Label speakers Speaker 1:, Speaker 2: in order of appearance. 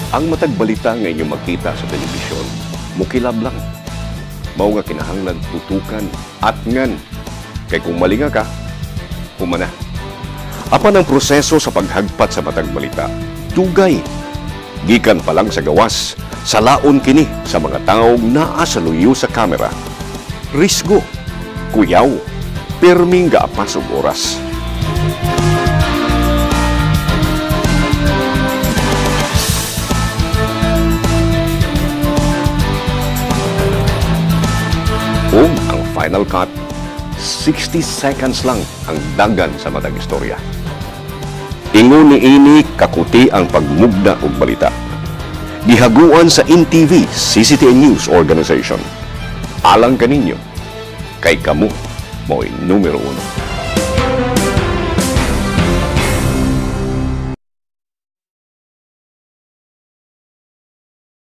Speaker 1: Ang matag balita nga inyong makita sa telebisyon, mukilab lang. Mao nga kinahanglan tutukan at ngan. Kay kung malinga ka, humana. Apan ang proseso sa paghagpat sa matag balita, dugay. Gikan pa lang sa gawas, salaon kini sa mga taong naa sa luyo sa kamera. Risgo, kuyaw, pirming gaapas og oras. Ug ang final cut, 60 seconds lang ang dagan sa matag istorya. Ingon ni ini kakuti ang pagmugna og balita. Gihaguan sa NTV CCTN News Organization. Alang kaninyo, kay kamo mo'y numero uno.